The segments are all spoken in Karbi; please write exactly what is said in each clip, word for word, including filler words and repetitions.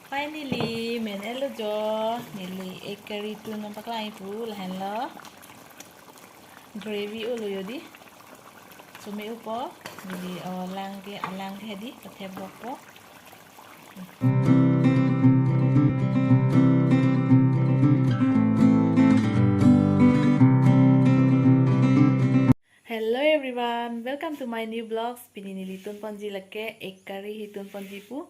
Finally, men-et lo jo, neli egg curry tun nangpaklang-ik pu lahenlo. Gravy olo jo di. Chome upo, neli o lang ke, alang ke di, pathep bokpo. Hello everyone, welcome to my new vlogs. Pini neli tunponji lake egg curry hi tunponji pu.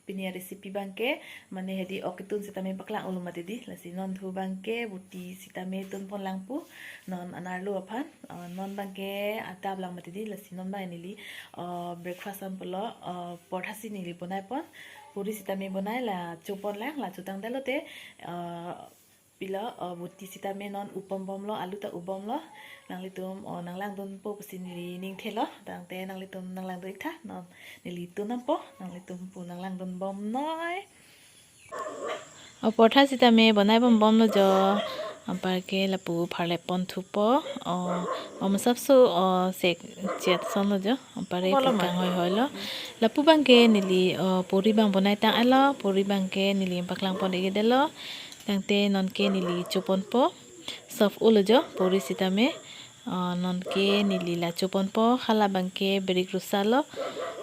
Pini a-recipe abangke, mane hedi ok ketun sitame paklang olo mati di. Lasi non thu abangke boti sitame tunponlang pu. Non anerlo aphan, uh, non abangke adap lang mati di. Lasi non abang neli, uh, breakfast an pulo, uh, porthasi neli bonaipon. Puri sitame bonai, la choponlang, la chotangdetlo te, uh, pilo, uh, boti sitame non upon bomlo, alu ta ubomlo. Nanglitum, uh, nanglangdunpo pusi neli ning thelo. Tangte nanglitum nanglangdun-ik tha. Non neli tun nangpo, nanglitum pu nanglangdun bomnoi. O portha sitame bonai bom bomlo jo. Anparke lapu pharlep pon thupo. O, o masapso, o sek chet sonlo jo. Anpare kanghoihoilo. Lapu abangke neli, o, puri abang bonaitang-etlo. Puri abangke neli paklang pon-ik-etlo. Tangte nonke neli choponpo. Soft olo jo puri sitame. O, nonke neli la choponpo, hala abangke birik rusalo.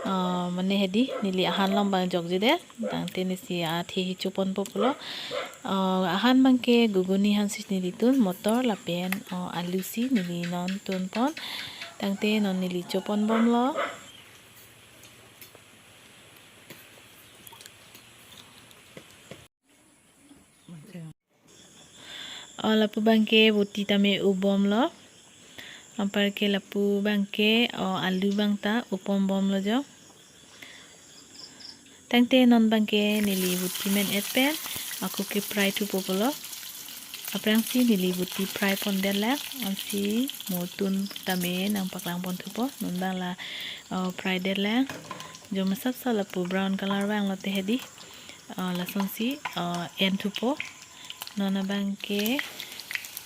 O, mane hedi neli ahan along abang jokjedet. Tangte nesi athe hi choponpo pulo. O, ahan abangke guguni ahansi neli tun, motor lapen, o, alu si neli non tunpon. Tangte non neli chopon bomlo. O, lapu abangke boti tame ubomlo. Anparke lapu abangke, o, alu abang ta upon bomlo jo. Tangte non abangke neli boti men-et pen ako ke fry thupo pulo. Aphrangsi neli boti fry pondetlang, ansi mo tun tame nangpaklang pon thupo. Non abang la, o, fry detlang. Jo masapso lapu brown color vanglo te hedi. O, lasonsi, o, en thupo. Non abangke,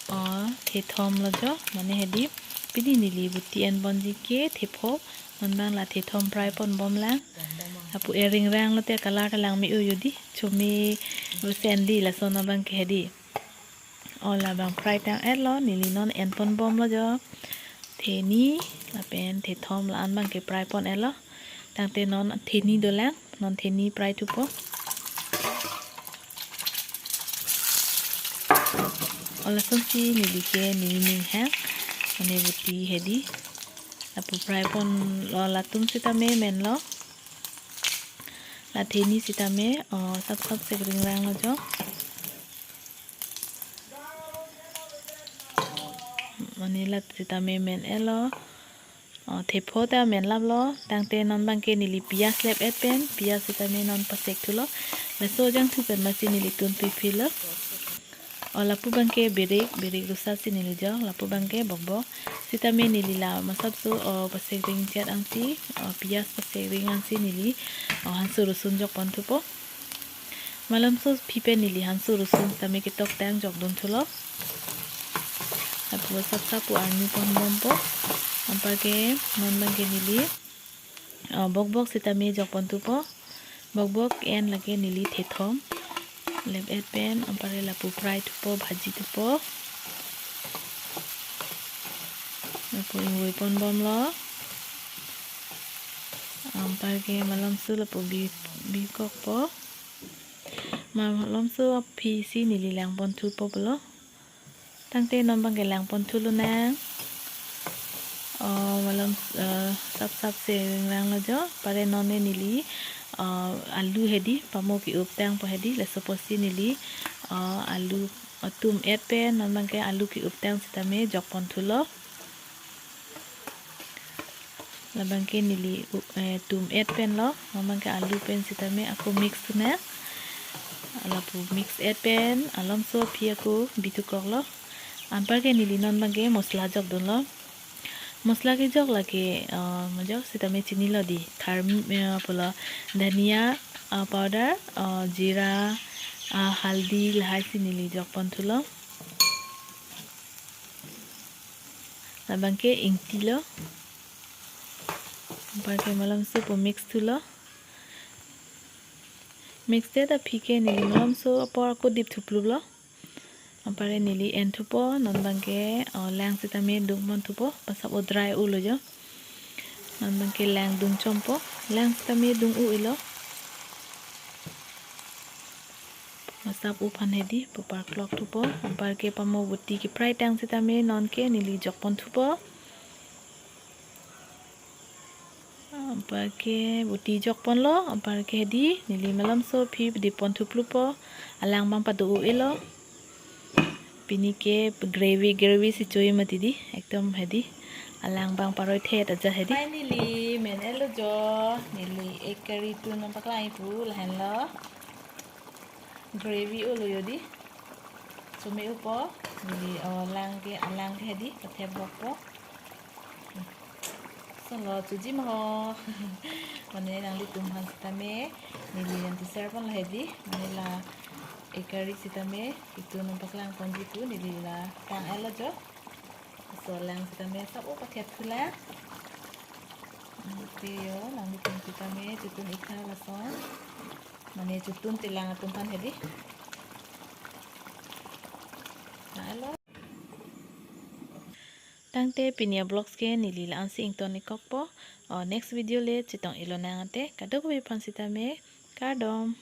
o, thethomlo jo, mane hedi. Pini neli boti enponji ke thepho. Non abang la thethom fry pon bomlang. Lapu eringranglo te color ta langme-o jo di. Chome rusen di lason abangke hedi. O, labang fry tang-etlo, neli non enpon bomlo jo. Theni lapen thethom la-an abangke fry pon-etlo. Tangte non theni dolang, non theni fry thupo. O, lasonsi neli ke neli ning hang, mane boti hedi. Lapu fry ponlo, latum sitame menlo. La theni sitame, o, sapsap sekringranglo jo. Mane la sitame men-etlo. O, thepho ta menlaplo. Tangte non abangke neli piyaj lep-et pen, piyaj sitame non pasek thulo. Laso jangthu pen masi neli tun piphilo. O, lapu abangke birik, birik rusasi neli jok, lapu abangke bokbok. Sitame neli la masapso, o, pasekring chet ansi, o, piyaj pasekring ansi neli, o, hanso rusun jokpon thupo. Malomso aphi pen neli hanso rusun sitame ketoktang jokdun thulo. Lapu sapsap pu arni pon bompo. Anparke non abangke neli, o, bokbok sitame jokpon thupo. Bokbok en lake neli thethom lep-et pen, anpare lapu fry thupo, bhaji thupo. Lapu ingvoi pon bomlo. Anparke malomso lapu bi, bikokpo. Malomso aphisi neli langpon thupo pulo. Tangte non abangke langpon thulonang. O, malom, eh, sapsap sekringranglo jo. Pare non ne neli, eh, alu hedi, pamo ke-uptangpo hedi, laso apotsi neli, eh, alu, eh, tum-et pen, non abangke alu ke-uptang sitame jokpon thulo. Labangke neli, u-, eh, tum-et penlo, non abangke alu pen sitame ako mix thunang. Lapu mix-et pen, malomso aphi ako bi thukoklo. Anparke neli non abangke masala jokdunlo. Masala kejok lake, eh, majok sitame chinilo di. Tharm, eh, pulo dhania, eh, powder, eh, jeera, eh, haldi lahaisi neli jokpon thulo. Labangke ingtilo. Anparke malomso pu mix thulo. Mix det aphi ke neli malomso apor ako dip thuplup lo. Anparke neli en thupo, non abangke, oh, lang sitame dungpon thupo, pasap o dry ulo jo. Non abangke lang dungchompo, lang sitame dung u-elo. Pasap uphan hedi, pupar klok thupo, anparke pamo boti ke fry tang sitame nonke neli jokpon thupo. Anparke boti jokponlo, anparke hedi, neli malomso aphi dipon thuplupo, alang abang pado u-elo. Pini ke gravy, gravy si choi mati di, ekdom hedi, alang abang paroi thet aja hedi. Finally, men elo jo, neli egg curry tun nangpaklang pu, lahenlo. Gravy ulo jo di. Chome upo, neli, oh, lang ke, alang ke hedi, pathep bokpo. Solo, choji ma ho. Mane nanglitum aphan sitame, neli nangti share ponlo hedi, mane la egg curry sitame, itum nangpaklangponji pu, neli la tang elo jo. So lang sitame sap o pathep thulang. Oke jo, nanglitum sitame, chotun ik tha lason. Mane chotun telang atum aphan hedi. Tangte pini a-vlogs ke neli la-ansi ington ik kokpo. Oh, next video le chetong ik lonang ante. Kadokave aphan sitame, kardom.